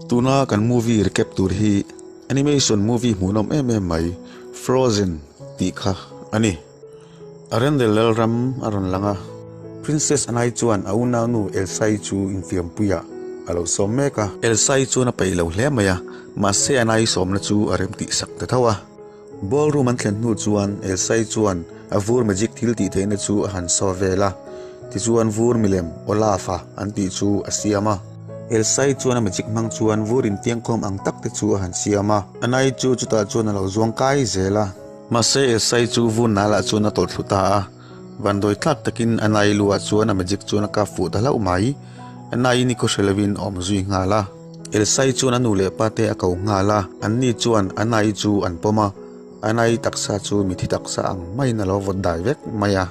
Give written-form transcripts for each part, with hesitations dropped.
Tuna kan movie recap tur hi animation movie hmuhnawm em em mai Frozen tih kha a ni. Arendelle lalram a rawn lang a, Princess Anai chuan a unaunu Elsa-i chu infiampuiah a lo sawm mek a. Elsa-i chuan a peih lo hle mai a, mahse Anai sawmna chu a rem tih sak ta tho a. Ballroom an thlen hnu chuan Elsai chuan a vur magic thil tih theihna chu a han saw vel a, tichuan vur milem Olaf-a an tih chu a siam a. Elsai chuan a magic hmang chuan vur intiangkhawm ang tak te chu a han siam a. Anai chu chutah chuan a lo zuang kai zel a. Mahse Elsai chu vur nalah chuan a tawlh thlu ta a, vandawi tlak takin Anai luah chuan a magic chuan a kap fuh ta hlauh mai. Anai ni khawhre lovin a awm zui nghal a. Elsai chuan a nu leh pa te a ko nghal a, anni chuan Anai chu an pawm a, Anai taksa chu mithi taksa ang maiin a lo vawt dai vek mai a.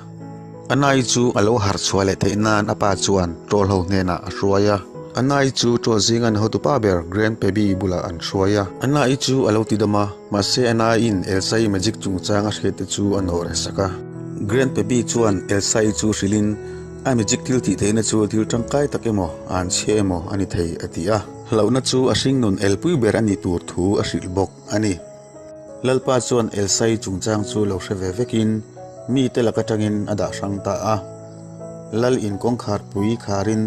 Anai chu a lo harh chhuah leh theih nan a pa chuan Troll ho hnenah a hruai a. Anai chu Troll zinga an hotupa ber Grand Pebi bulah an hruai a. Anai chu a lo ti dam a, mahse Anaiin Elsai magic chungchang a hriat te chu a nawh reh sak a. Grand Pebi chuan Elsai chu hrilhin A magic thil tih theihna chu thil tangkai tak emaw, an chhia emaw a ni thei, a ti a. Hlauhna chu a hringnun elpui ber a nih tur thu a hrilh bawk a ni. Lalpa chuan Elsai chungchang chu lo hre ve vekin mite lak atangin a dah hrang ta a. Lal in kawngkhar pui kharin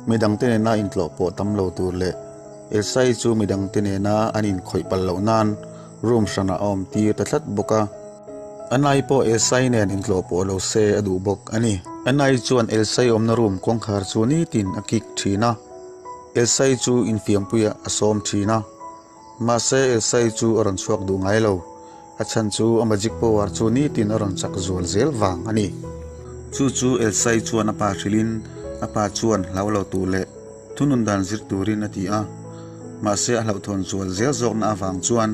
midangte nena intlawh pawh tam lo tur leh Elsai chu midangte nena an inkhawih palh loh nan room hranah a awm tir ta tlat bawk a. Anai pawh Elsai nen intlawh pawh lo se a duh bawk a ni. Anai chuan Elsai awmna room kawngkhar chu nitin a kik thin a, Elsai chu infiampuiah a sawm thin a. Mahse Elsai chu a rawn chhuak duh ngai lo, a chhan chu a magic power chu nitin a rawn chak zual zel vang a ni. Chu chu Elsai chuan a pa hrilhin a pa chuan hlau lo tur leh thunun dan zir turin a ti a. Mahse a hlauhthawn zual zel zawkna avang chuan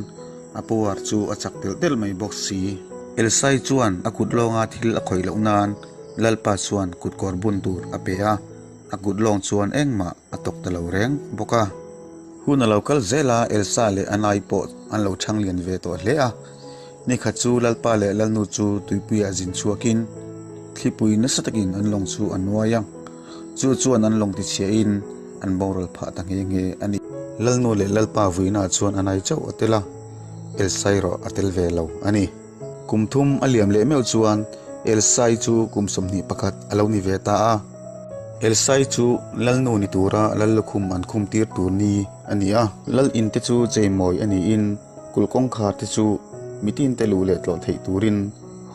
A power chu a chak telh telh mai bawk si. Elsai chuan a kut lawnga thil a khawih loh nan Lalpa chuan kut kawr bun tur a pe a, a kut lawng chuan engmah a tawk ta lo reng bawk a. Hun a lo kal zel a, Elsa leh Anai pawh an lo chhang lian ve tawh hle a. Nikhat chu Lalpa leh Lalnu chu tuipuiah zin chhuakin thlipui nasa takin an lawng chu a nuai a. Chu chuan an lawng tichhiahin an boral phah ta nghe nghe a ni. Lalnu leh Lalpa vuinaah chuan a nai chauh a tel a, Elsai erawh a tel ve lo a ni. Kum thum a liam leh meuh chuan Elsai chu kum 21 a lo ni ve ta a. Elsai chu Lalnu ni tura Lal lukhum an khum tir tur ni a ni a. Lal in te chu cheimawi a niin kulh kawngkhar te chu mitin te luh leh tlawh theih turin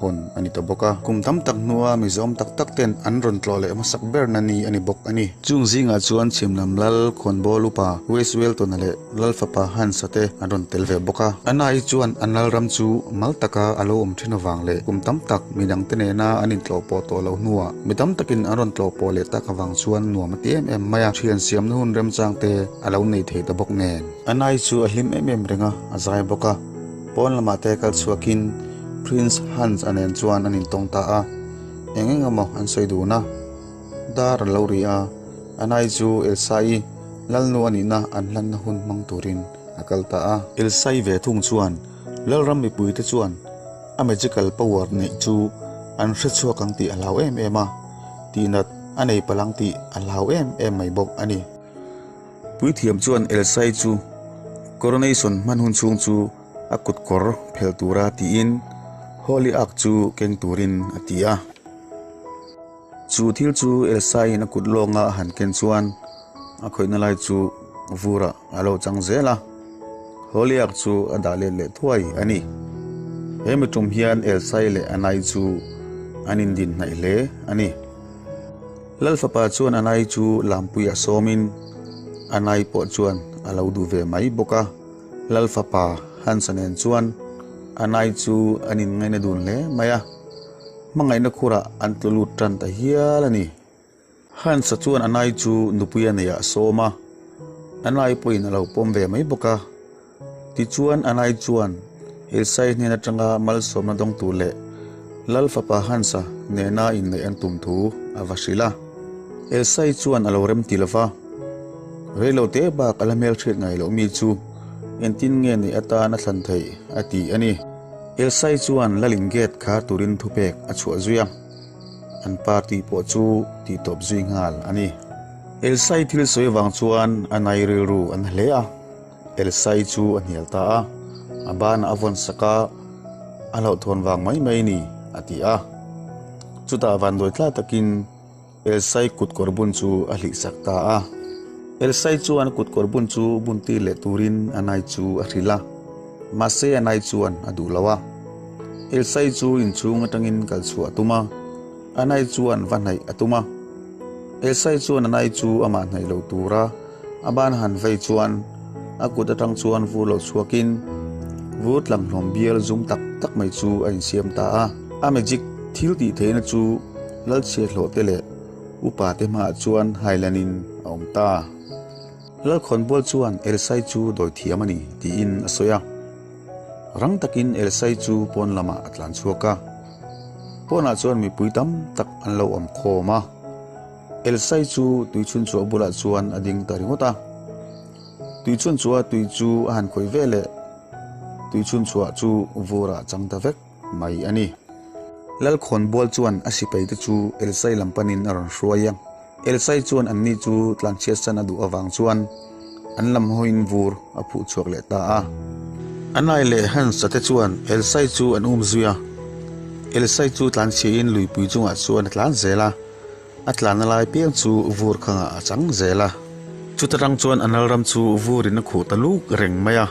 hawn a ni ta bawk a. Kum tam tak hnua Mizoram tak tak ten an rawn tlawh leh hmasak berna ni a ni bawk a ni. Chung zingah chuan chhimlam lal Khawnbawl upa Wes Welton-a leh Lal fapa Hans-a te an rawn tel ve bawk a. Anna-i chuan an lalram chu mal taka a lo awm thin avang leh kum tam tak midangte nena an intlawh pawh tawh loh hnuah mi tam takin an rawn tlawh pawh leh tak avang chuan nuam a ti em em mai a. Thian siamna hun remchang te a lo nei thei ta bawk nen. Anna-i chu a hlim em em reng a, a zai bawk a. Pawn lamah te kal chhuakin Prince Hans a nen chuan an intawng ta a, eng eng emaw an sawi dun a. Dar a lo ri a, Anai chu Elsa-i Lalnu a nihna an hlanna hun hmang turin a kal ta a. Elsa-i ve thung chuan Lalram mipuite chuan a magical power neih chu an hre chhuak ang tih a hlau em em a, tihnat a nei palh ang tih a hlau em em mai bawk a ni. Puithiam chuan Elsai chu coronation hman hun chhung chu a kut kawr phelh tura tiin Holy Ark chu keng turin a ti a. Chu thil chu Elsaiin a kut lawnga a han ken chuan a khawihna lai chu vurah a lo chang zel a, Holy Ark chu a dah let leh thuai a ni. He mi tum hian Elsai leh Anai chu an indin hnaih hle a ni. Lal fapa chuan Anai chu lampuiah sawmin Anai pawh chuan a lo duh ve mai bawk a. Lal fapa Hans-a nen chuan Anai chu an inngaina dun hle mai a, hmangaihna khurah an tlu lut tan ta hial a ni. Hans-a chuan Anai chu nupui a neih ah sawm a, Anai pawhin a lo pawm ve mai bawk a. Tichuan Anai chuan Elsai hnen atanga malsawmna dawng tur leh Lal fapa Hans-a nena inneih an tum thu a va hrilh a. Elsai chuan a lo rem ti lova, Reilote bak a la hmelhriat ngai loh mi chu engtin nge neih atan a thlan theih a ti a ni. Elsai chuan Lalin gate khar turin thupek a chhuah zui a, an party pawh chu tihtawp zui nghal a ni. Elsai thil sawi avang chuan a nai rilru a na hle a, Elsai chu a hnial ta a, a banah a vawn sak a, a hlauhthawn vang mai mai ni, a ti a. Chutah vanduai tla takin Elsai kutkawr bun chu a hlih sak ta a. Elsai chuan a kutkawr bun chu bun tir leh turin a nai chu a hrilh a, mahse a nai chuan a duh lo a. Elsai chu inchhung atangin kal chhuah a tum a, a nai chuan va hnaih a tum a. Elsai chuan a nai chu amah hnaih lo tura a ban han vei chuan a kut atang chuan vur lo chhuakin vur tlang hlawm bial zum tak tak mai chu a insiam ta a. A magic thil tih theihna chu Lalchhiathlawh te leh upa te hmaah chuan hailanin a awm ta. Lalkhawnbual chuan Elsai chu dawi thiam a ni tiin a sawi a. Rang takin Elsai chu pawn lamah a tlan chhuak a. Pawnah chuan mipui tam tak an lo awm khawm a. Elsai chu tuichhunchhuah bulah chuan a ding ta ringawt a. Tuichhunchhuah tui chu a han khawih ve leh tuichhunchhuah chu vurah a chang ta vek mai a ni. Lalkhawnbual chuan a sipaite chu Elsai lam panin a rawn hruai a. Elsai chuan anni chu tlanchhiatsan a duh avang chuan an lam hawiin vur a phuh chhuak leh ta a. Anai leh Hans-a te chuan Elsai chu an um zui a. Elsai chu tlanchhiain luipui chungah chuan a tlan zel a, a tlanna lai piang chu vur khangah a chang zel a. Chuta tang chuan a nal ram chu vurin a khuh ta luk reng mai a,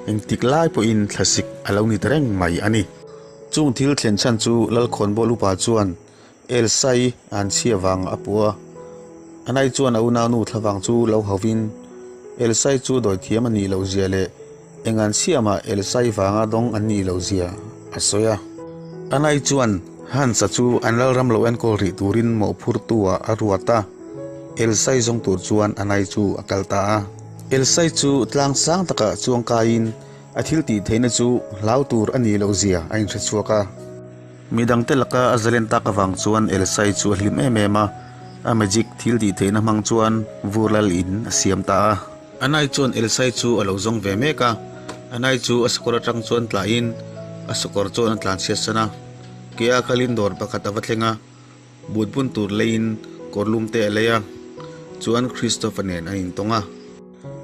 engtik lai pawhin thlasik a lo ni ta reng mai a ni. Chung thil thlen chhan chu Lalkhawnbawl upa chuan Elsai an chhia vang a puh a. Anai chuan a unaunu thlavang chu lo hovin Elsai chu dawithiam a nih loh zia leh eng an chhiamah Elsai vanga dawng an nih loh zia a sawi a. Anai chuan Hans-a chu an lalram lo enkawl rih turin mawhphurtu ah a ruat a, Elsai zawng tur chuan Anai chu a kal ta a. Elsai chu tlang sang takah chuang kaiin a thil tih theihna chu hlau tur a nih loh zia a inhre chhuak a. Mi dangte laka a zalen tak avang chuan Elsai chu a hlim em em a, a magic thil tih theihna hmang chuan vur lal in a siam ta a. Anai chuan Elsai chu a lo zawng ve mek a, Anai chu a sakawr atang chuan tlahin a sakawr chuan a tlanchhiat san a. Ke a khalin dawr pakhat a va thleng a, but bun tur leiin kawr lum te a lei a, chuan Christopher nen an intawng a.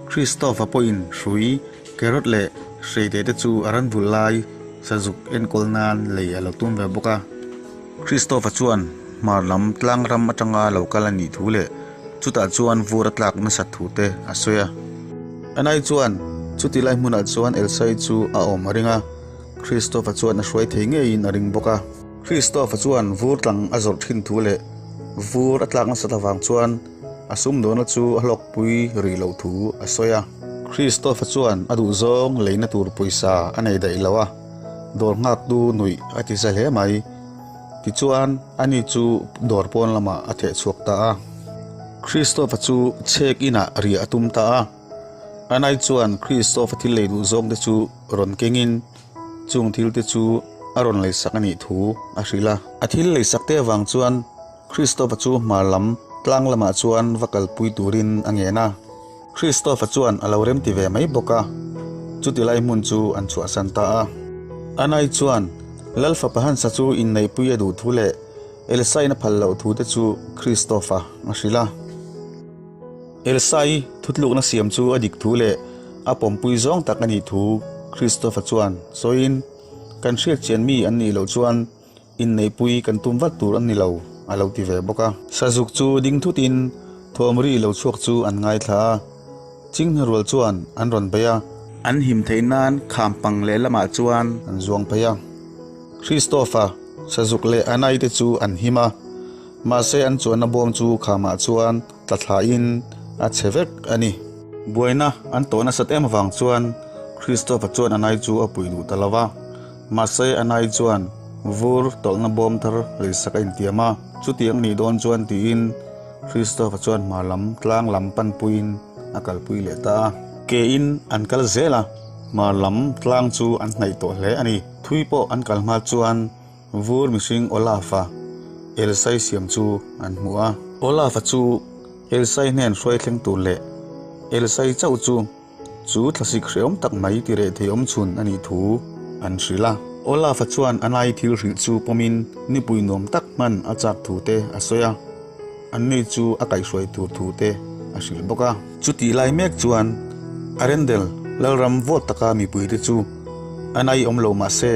Christopher pawhin hrui, carrot leh hreite te chu a ran vulh lai sazuk enkawl nan lei a lo tum ve bawk a. Christopher chuan hmar lam tlang ram atanga lo kal a nih thu leh chutah chuan vur a tlak nasat thu te a sawi a. Anai chuan chuti lai hmunah chuan Elsai chu a awm a ring a, Christopher chuan a hruai thei ngeiin a ring bawk a. Christopher chuan vur tlang a zawrh thin thu leh vur a tlak nasat avang chuan a sumdawhna chu a hlawkpui rih loh thu a sawi a. Christopher chuan a duhzawng leina tur pawisa a nei daih lo a, dawr nghaktu nuih a ti za hle mai. Tichuan, ani chu dawr pawn lamah a theh chhuak ta a. Christopher chu chhek inah riah a tum ta a. Anai chuan Christopher thil lei duh zawng te chu rawn kengin chung thil te chu a rawn leisak a nih thu a hrilh a. A thil leisak te avang chuan Christopher chu hmar lam tlang lamah chuan va kalpui turin a ngen a. Christopher chuan a lo remti ve mai bawk a, chuti lai hmun chu an chhuahsan ta a. Anai chuan Lal fapa Hansa chu inneihpui a duh thu leh Elsa-in a phal loh thu te chu Christopher a hrilh a. Elsa-i thutlukna siam chu a dik thu leh a pawmpui zawng tak a nih thu Christopher chuan sawiin, Kan hriatchian mi an nih loh chuan Inneihpui kan tum vat tur an ni lo, a lo ti ve bawk a. Sazuk chu ding thutin thawm ri lo chhuak chu an ngaithla a, Chinghne rual chuan an rawn bei a. An him theih nan kham pang lehlamah chuan an zuang phei a. Christopher, Sazuk leh Anai te chu an him a, mahse an chuanna bawm chu khamah chuan tla thlain a chhe vek a ni. Buaina an tawh nasat em avang chuan Christopher chuan Anai chu a pui duh ta lo va. Mahse Anai chuan vur tawlhna bawm thar leisak a intiam a, chutiang nih dawn chuan tiin Christopher chuan hma lam tlang lam panpuiin a kalpui leh ta a. Ke in an kal zel a, hma lam tlang chu an hnaih tawh hle a ni. Thui pawh an kal hma chuan vur mihring Olaf-a Elsai siam chu an hmu a. Olaf-a chu Elsai hnen hruai thleng tur leh Elsai chauh chu Chu thlasik hreawm tak mai ti reh thei awm chhun a nih thu an hrilh a. Olaf-a chuan a nai thil hrilh chu pawmin nipui nuam tak hman a chak thu te a sawi a, anni chu a kaihhruai tur thu te a hrilh bawk a. Chutih lai mek chuan Arendelle lalram vawt taka mipuite chu Anna-i awm lo mah se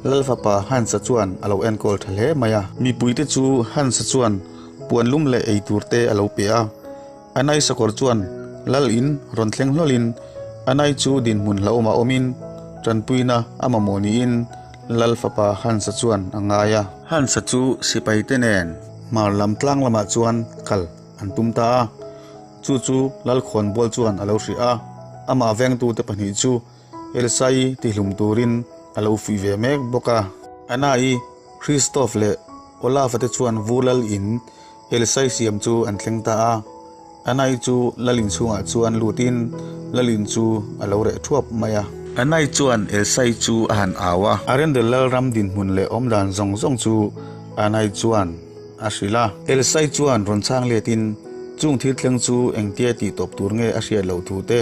Lal fapa Hans-a chuan a lo enkawl tha hle mai a. Mipuite chu Hans-a chuan puan lum leh ei tur te a lo pe a. Anna-i sakawr chuan Lal in rawn thleng hlawlin Anna-i chu dinhmun hlauhawmah awmin tanpuina a mamawh niin Lal fapa Hans-a chuan a ngai a. Hans-a chu sipaite nen hmar lam tlang lamah chuan kal an tum ta a. Chu chu Lalkhawnbawl chuan a lo hrih a, amah vengtute pahnih chu Elsa-i tihlum turin a lo fuih ve mek bawk a. Anna-i, Kristoff leh Olaf-a te chuan vur lal in Elsa-i siam chu an thleng ta a. Anna-i chu lal in chhungah chuan lutin lal in chu a lo reh thuap mai a. Anna-i chuan Elsa-i chu a han au a. Arendelle lalram dinhmun leh awmdan zawng zawng chu Anna-i chuan a hrilh a. Elsai chuan rawn chhang letin chung thil thleng chu engtia tih tawp tur nge a hriat loh thu te,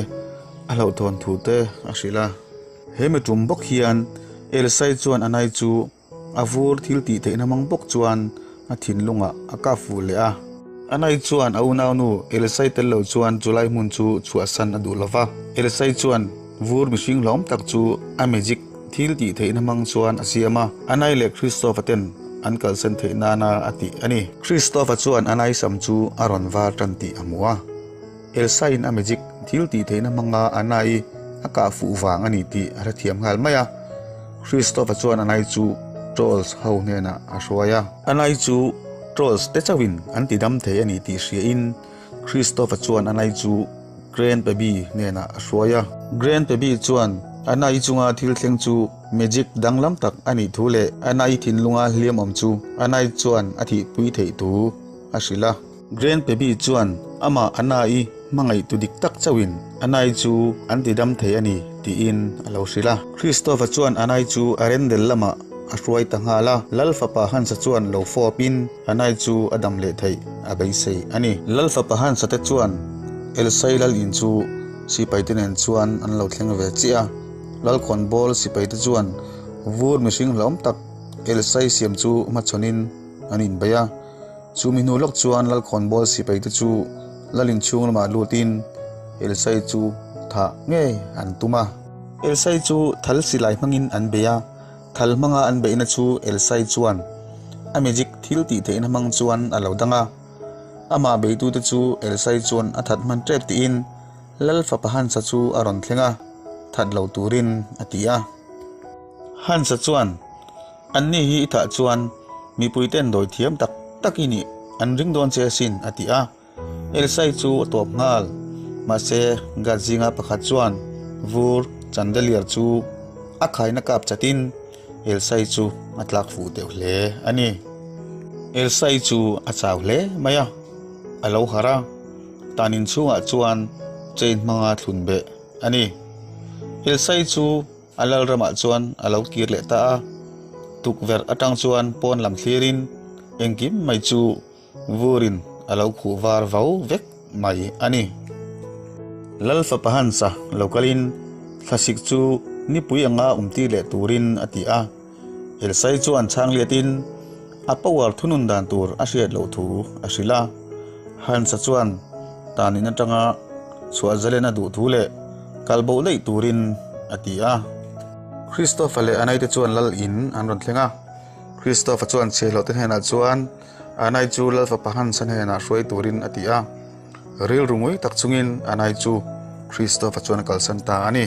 a hlauhthawn thu te a hrilh a. He mi tum bawk hian Elsai chuan a nai chu a vur thil tih theihna hmang bawk chuan a thinlungah a kap fuh leh a. A nai chuan a unaunu Elsai tel lo chuan chulai hmun chu chhuahsan a duh lo va. Elsai chuan vur mihring hlawm tak chu a magic Thil tih theihna hmang chuan a siam a, Anai leh Christoph-a ten an kalsan theih nana a tih a ni. Christoph-a chuan Anai sam chu a rawn var tan tih a hmu a. Elsa-in a magic thil tih theihna hmanga Anai a kah fuh vang a ni tih a hrethiam nghal mai a. Christoph-a chuan Anai chu Trolls ho hnenah a hruai a. Anai chu Trolls te chauhin an ti dam thei a ni tih hriain Christoph-a chuan Anai chu Grand Pabbie hnenah a hruai a. Grand Pabbie chuan Anna-i chunga thil thleng chu magic danglam tak a nih thu leh Anna-i thinlunga hliam awm chu Anna-i chuan a thihpui theih thu a hrilh a. Grand Pabbie chuan amah Anna-i hmangaihtu dik tak chauhin Anna-i chu an tidam thei a ni tiin a lo hrilh a. Christoph-a chuan Anna-i chu Arendelle lamah a hruai ta nghal a, Lal fapa Hans-a chuan lo fawpin Anna-i chu a dam leh theih a beisei a ni. Lal fapa Hans-a te chuan Elsai lal in chu sipaite nen chuan an lo thleng ve chiah a. Lalkhawnbawl sipaite chuan vur mihring hlauhawm tak Elsai siam chu hmachhawnin an inbeih a. Chumi hnu lawk chuan Lalkhawnbawl sipaite chu lal in chhung lamah lutin Elsai chu thah ngei an tum a. Elsai chu thal silai hmangin an bei a. Thal hmanga an beihna chu Elsai chuan a magic thil tih theihna hmang chuan a lo dang a. Amah beitute chu Elsai chuan a that hman tep tiin Lal fapa Hansa chu a rawn thleng a, that lo turin a ti a. Hansa chuan, Anni hi i thah chuan mipui ten dawi thiam tak tak i nih an ring dawn che asin a ti a. Elsai chu a tawp nghal. Mahse, guard zinga pakhat chuan vur chandelier chu a khaina kap chatin Elsai chu a tlak fuh deuh hle a ni. Elsai chu a chau hle mai a, a lo harh a, tan inchhungah chuan chain hmanga thlun beh a ni. Elsai chu a lal ramah chuan a lo kir leh ta a, tukverh atang chuan pawn lam thlirin engkim mai chu Vurin a lo khuh var vau vek mai a ni. Lal fapa Hansa lo kalin thlasik chu nipui anga umtir leh turin a ti a. Elsai chuan chhang liatin a power thunun dan tur a hriat loh thu a hrilh a. Hansa chuan tan in atanga chhuah zalen a duh thu leh kal bo daih turin a ti a. Christopher leh Anai te chuan lal in an rawn thleng a. Christopher chuan chhiahhlawh te hnenah chuan Anai chu Lal fapa Hansa hnenah hruai turin a ti a. Rilru ngui tak chungin Anai chu Christopher chuan a kalsan ta a ni.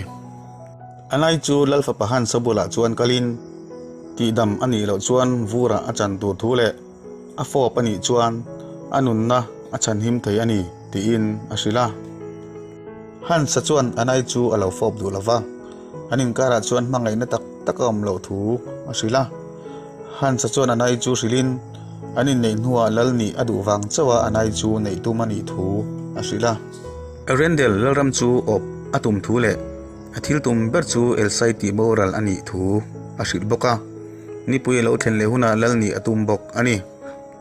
Anai chu Lal fapa Hansa bulah chuan kalin tihdam a nih loh chuan vurah a chan tur thu leh a fawp a nih chuan a nunna a chhanhim thei a ni tiin a hrilh a. Hansa chuan Anai chu a lo fawp duh lo va, an inkarah chuan hmangaihna tak tak a awm loh thu a hrilh a. Hansa chuan Anai chu hrilhin an inneih hnuah lal nih a duh vang chauh a Anai chu neih tum a nih thu a hrilh a. Arendelle lalram chu awp a tum thu leh a thil tum ber chu Elsai tih boral a nih thu a hrilh bawk a. Nipui a lo thlen leh hunah lal nih a tum bawk a ni.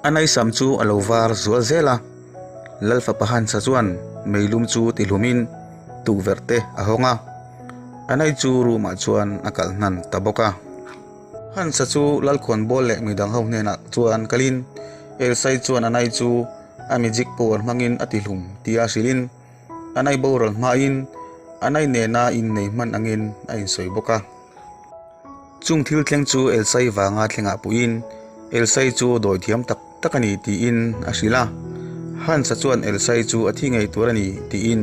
Anai sam chu a lo var zual zel a. Lal fapa Hansa chuan meilum chu tihlumin tukverh te a hawng a. Anai chu room ah chuan a kalh hnan ta bawk a. Hansa chu Lalkhawnbawl leh midang ho hnenah chuan kalin Elsai chuan Anai chu a magic power hmangin a tihlum tia hrilhin Anna-i boral hmain Anna-i nena innei hman angin a insawi bawk a. Chung thil thleng chu Elsa-i vanga thlengah puiin Elsa-i chu dawi thiam tak tak a ni tiin a hrilh a. Hans-a chuan Elsa-i chu a thi ngei tur a ni tiin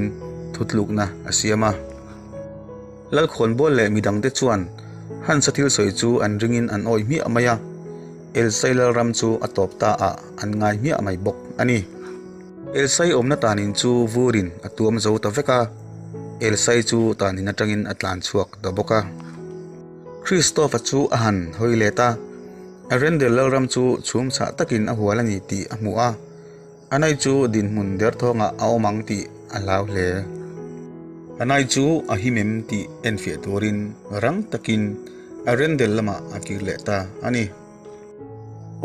thutlukna a siam a. Lalkhawnbawl leh midangte chuan Hans-a thil sawi chu an ringin an awih hmiah mai a, Elsa-i lalram chu a tawp ta ah an ngai hmiah mai bawk a ni. Elsai awmna tanin chu vurin a tuam zo ta vek a, Elsai chu tanin atangin a tlan chhuak ta bawk a. Christoph-a chu a han hawi let a, Arendelle lalram chu chhum chhah takin a hual a ni tih a hmu a, Anai chu dinhmun derthawngah a awm ang tih a hlau hle. Anai chu a him em tih enfiah turin rang takin Arendelle lamah a kir leh ta a ni.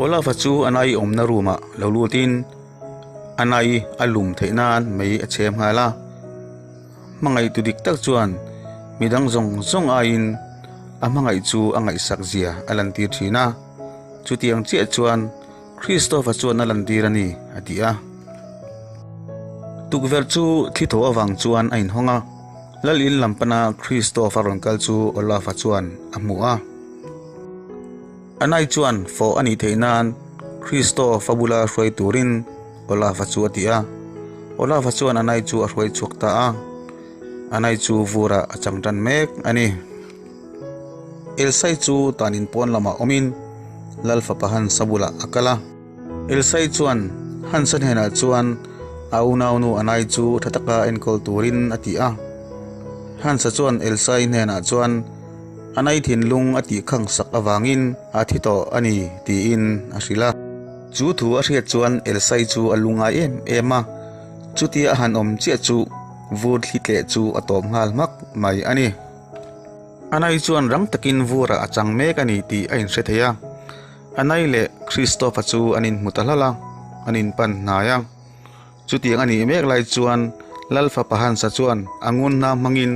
Olaf-a chu Anai awmna room-ah lo lutin, A nai a lum theih nan mei a chhem nghal a, hmangaihtu dik tak chuan midang zawng zawng aiin a hmangaih chu a ngaihsak zia a lantir thin a, chutiang chiah chuan Christopher chuan a lantir a ni a ti a. Tukverh chu thli tho avang chuan a inhawng a, Lal in lam pana Christopher rawn kal chu Olaf-a chuan a hmu a. Anai chuan fawh a nih theih nan Kristof a bula hruai turin Olaf-a chu a ti a. Olaf-a chuan Anai chu a hruai chhuak ta a. Anai chu vurah a chang tan mek a ni. Elsai chu tanin pawn lamah awmin Lal fapa Hansa bulah a kal a. Elsai chuan Hansa hnenah chuan a unaunu Anai chu tha taka enkawl turin a ti a. Hansa chuan Elsai hnenah chuan A nai thinlung a tih khang sak avangin a thi tawh a ni tiin a hrilh a. Chu thu a hriat chuan Elsai chu a lungai em em a, chutia a han awm chiah chu vur thli tleh chu a tawp nghal hmak mai a ni. A nai chuan rang takin vurah a chang mek a ni tih a inhre thei a. A nai leh Christoph-a chu an inhmu ta hlal a, an inpan hnai a. Chutiang a nih mek lai chuan Lal fapa Hansa chuan a ngunna hmangin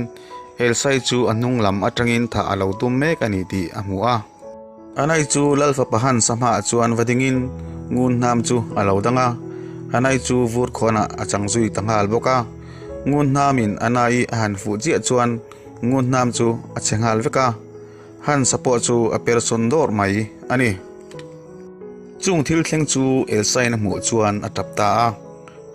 Elsai chu a hnung lam atangin thah a lo tum mek a ni tih a hmu a. Anai chu Lal fapa Hansa hmaah chuan va dingin ngunhnam chu a lo dang a, Anai chu vur khawnah a chang zui ta nghal bawk a. Ngunhnamin Anai a han fuh chiah chuan ngunhnam chu a chhe nghal vek a. Hansa pawh chu a per sawn dawr mai a ni. Chung thil thleng chu Elsain a hmuh chuan a tap ta a,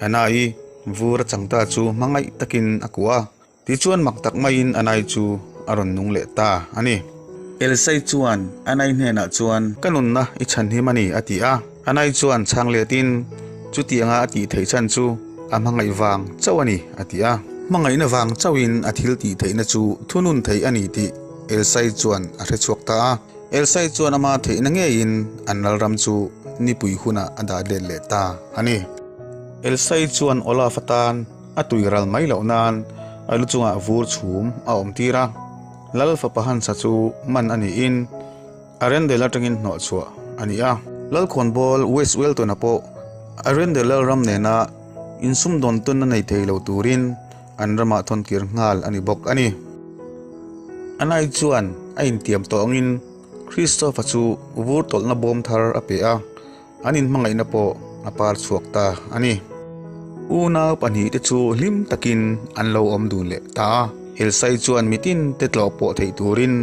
Anai vur a chang ta chu hmangaih takin a kuah a, tichuan mak tak maiin Anai chu a rawn nung leh ta a ni. Elsai chuan Anai hnenah chuan, Ka nunna i chhanhim a ni, a ti a. Anai chuan chhang letin, Chutianga a tih theih chhan chu a hmangaih vang chauh a ni, a ti a. Hmangaihna vang chauhin a thil tih theihna chu thunun theih a ni tih Elsai chuan a hre chhuak ta a. Elsai chuan ama theihna ngeiin an lalram chu nipui hunah a dah let leh ta a ni. Elsai chuan Olaf atan a tui ral mai loh nan a lu chungah vur chhum a awm tir a. Lal fapa Hansa chu man a niin Arendelle atangin hnawh chhuah a ni a. Lalkhawnbawl West Welton-a pawh Arendelle lalram nena insumdawn tawnna nei thei lo turin an ramah thawntir nghal a ni bawk a ni. Anai chuan a intiam tawh angin Christopher chu vur tawlhna bawm thar a pe a, an inhmangaihna pawh a par chhuak ta a ni. Unau pahnihte chu hlim takin an lo awm dun leh ta a. Elsai chuan mitin te tlawh pawh theih turin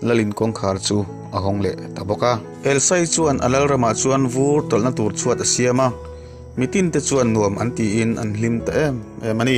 Lalin kawngkhar chu a hawng leh ta bawk a. Elsai chuan a lalramah chuan vur tawlhna tur chhuat a siam a, mitin te chuan nuam an tiin an hlim ta em em a ni.